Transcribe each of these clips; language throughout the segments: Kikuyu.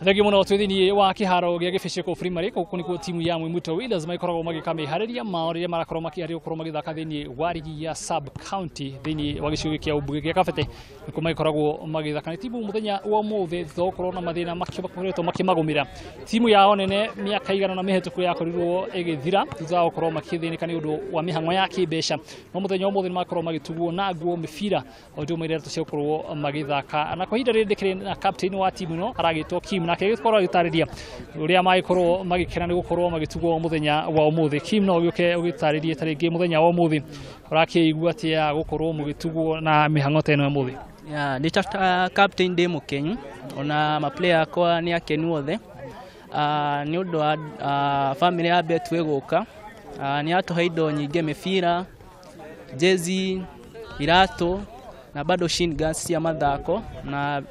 Thengiũ mũno. Twĩ thĩinĩ wa kĩharo gĩa Gĩbĩcĩ Primary. Gũkũ nĩkuo timu ya Mwimuto Wheelers magĩkoragwo magĩka meharĩria mao rĩrĩa marakorwo makĩharĩria gũkorwo magĩthaka thĩinĩ wa rigi ya sub county thĩinĩ wa gĩcigo gĩkĩ kĩa ũmbunge gĩa Kabete. Nĩkuo magĩkoragwo magĩthaka nĩ timu mũthenya wa ũmũthĩ thutha wa gũkorwo na mathĩna makoretwo makĩmagũmĩra. Timu yao nene mĩaka igana na mĩhetũku yakorirwo ĩgĩthira thutha wa gũkorwo makĩthĩnĩka nĩ ũndũ wa mĩhang'o ya kĩmbeca, no mũthenya wa ũmũthĩ nĩ makorwo magĩtugwo na nguo, mĩbira o ũndũ ũmwe iratũ cia gũkorwo magĩthaka. Na kwa ihinda rĩrĩ ndĩkĩrĩ na captain wa timu ĩno aragĩtwo Kim, nake agĩkorwo agĩtarĩria ũrĩa magĩkorwo magĩkena nĩ gũkorwo magĩtugwo mũthenya wa ũmũthĩ. Kim, no ũgĩũke ũgĩtarĩrie ta rĩngĩ mũthenya wa ũmũthĩ ũrakĩigua atĩa gũkorwo mũgĩtugwo na mĩhang'o ta ĩno ya ũmũthĩ? Yeah, ndĩ ta captain ndĩ mũkenyu, ona maplayer akwa nĩ akenu othe nĩ ũndũ wa family ya Betway gũka. Nĩ yatũhe indo nyingĩ, mĩbira, jezi, iratũ na bado shin guards cia mathako na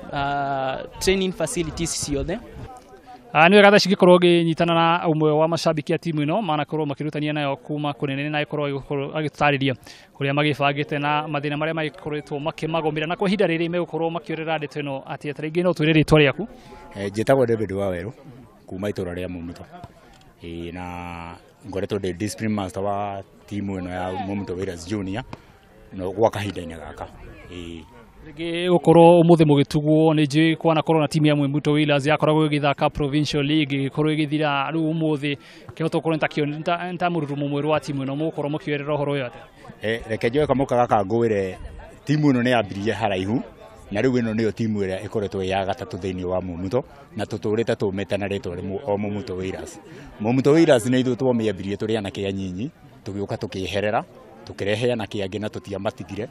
training facilities ciothe. Nĩ wega thaa cingĩkorwo ngĩnyitana na ũmwe wa macambĩki a timu ĩno manakorwo makĩrutania nayo kuma kũnene na agĩkorwo agĩtarĩria ũrĩa magĩbangĩte na mathĩna marĩa magĩkoretwo makĩmagũmĩra, na kwa ihinda rĩrĩ megũkorwo makĩorera ndeto ĩno atĩa. Ta rĩngĩ no twĩre rĩtwa rĩaku? Njĩtagwo David Wawerũ kuma itũra rĩa Mumuto. Ĩĩ, na ngoretwo ndĩ discipline master wa timu ĩno ya Mumuto Wheelers Junior no gwa kahinda-inĩ gaka. Ĩĩ. Rĩngĩ gũkorwo ũmũthĩ mũgĩtugwo, nĩ njũĩ kwanakorwo na timu ya Mwimuto Wheelers yakoragwo ĩgĩthaka provincial league ĩgĩkorwo ĩgĩthira, rĩu ũmũthĩ kĩhota gũkorwo nĩ ta mũrurumo mwerũ wa timu ĩno, mũgũkorwo mũkĩoerera ũhoro ũyũ atĩa? Reke njoe kamũka gaka ngwĩre, timu ĩno nĩ yambirie haraihu na rĩu ĩno nĩyo timu ĩrĩa ĩkoretwo ĩ ya gatatũ thĩinĩ wa Mumuto, na tũtũrĩte tũmĩte na rĩtwa rĩmwe o Mumuto Wheelers. Mumuto Wheelers nĩ ithuĩ twamĩambirie tũrĩ anake anyinyi, tũgĩũka tũkĩeherera, tũkĩrehe anake angĩ na tũtiamatigire,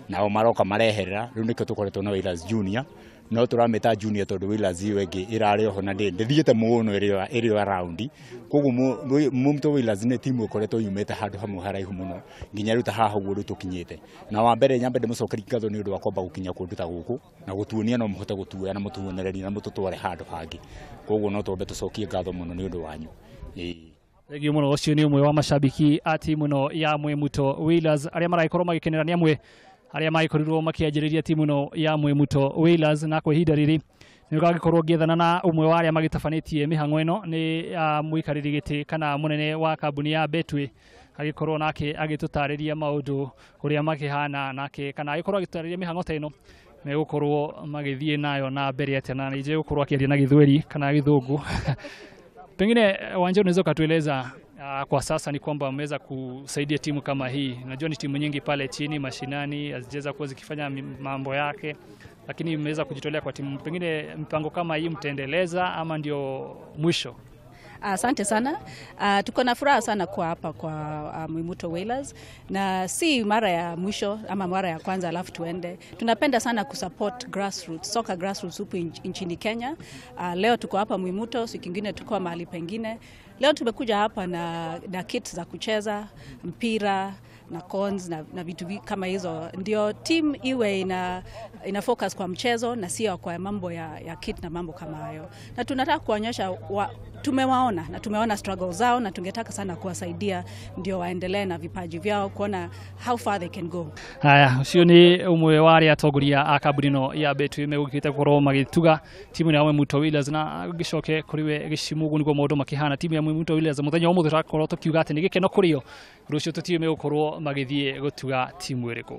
nao maroka mareherera. Rĩu nĩkĩo tũkoretwo na Wheelers Junior, no tũramĩta Junior tondũ Wheelers ĩyo ĩngĩ ĩrarĩ oho na ndĩthiĩte mũno ĩrĩ o around. Koguo Mumuto Wheelers nĩ timu ĩkoretwo yumĩte handũ hamwe haraihu mũno nginya rĩu ta haha ũguo rĩu tũkinyĩte. Na wa mbere nyambe ndĩmũcokerie ngatho nĩ ũndũ wa kwamba gũkinya kũndũ ta gũkũ na gũtuonia no mũhote gũtuoya na mũtuonererie na mũtũtware handũ hangĩ. Koguo no twambe tũcokie ngatho mũno nĩ ũndũ wanyu. Ĩĩ. Thengiũ mũno. Ũcio nĩ ũmwe wa macambĩki a timu ĩno ya Mwimuto Wheelers arĩa maragĩkorwo magĩkenera, nĩ amwe arĩa magĩkorirwo makĩanjĩrĩria timu ĩno ya Mwimuto Wheelers. Na kwa ihinda rĩrĩ nĩ ũgagĩkorwo ngĩethana na ũmwe wa arĩa magĩtabanĩtie mĩhang'o ĩno, nĩ mũikarĩri gĩtĩ kana mũnene wa kambuni ya Betway, agĩkorwo nake agĩtũtarĩria maũndũ ũrĩa makĩhana nake kana agĩkorwo agĩtũtarĩria mĩhang'o ta ĩno megũkorwo magĩthiĩ nayo na mbere atĩa, na nĩ gũkorwo akĩaria na Gĩthweri kana Gĩthũngũ. Pengine Wanja, unaweza ukatueleza kwa sasa ni kwamba mmeweza kusaidia timu kama hii. Najua ni timu nyingi pale chini mashinani hazijaweza kuwa zikifanya mambo yake, lakini mmeweza kujitolea kwa timu. Pengine mpango kama hii mtaendeleza ama ndio mwisho? Asante sana. Tuko na furaha sana kwa hapa kwa Mwimuto Whalers, na si mara ya mwisho ama mara ya kwanza alafu tuende. Tunapenda sana kusupport grassroots, soka grassroots huku nchini Kenya. Leo tuko hapa Mwimuto, siku ingine tuko mahali pengine. Leo tumekuja hapa na kit za kucheza mpira na cones na vitu kama hizo, ndio team iwe ina focus kwa mchezo na sio kwa mambo ya kit na mambo kama hayo. Na tunataka kuonyesha tumewaona na tumeona struggle zao, na tungetaka sana kuwasaidia ndio waendelee na vipaji vyao, kuona how far they can go. Haya, ũcio nĩ ũmwe wa arĩa atongoria a kambuni ĩno ya Betway megũkĩte gũkorwo magĩtuga timu ĩno ya Mwimuto Wheelers. Na gĩcoke kũrĩ we Gĩcimu, ũguo nĩguo maũndũ makĩhana. Timu ya Mwimuto Wheelers mũthenya wa ũmũthĩ tũrakorwo tũkiuga atĩ nĩ gĩkeno kũrĩ o, rũciũ tũtiũĩ megũkorwo magĩthiĩ gũtuga timu ĩrĩkũ.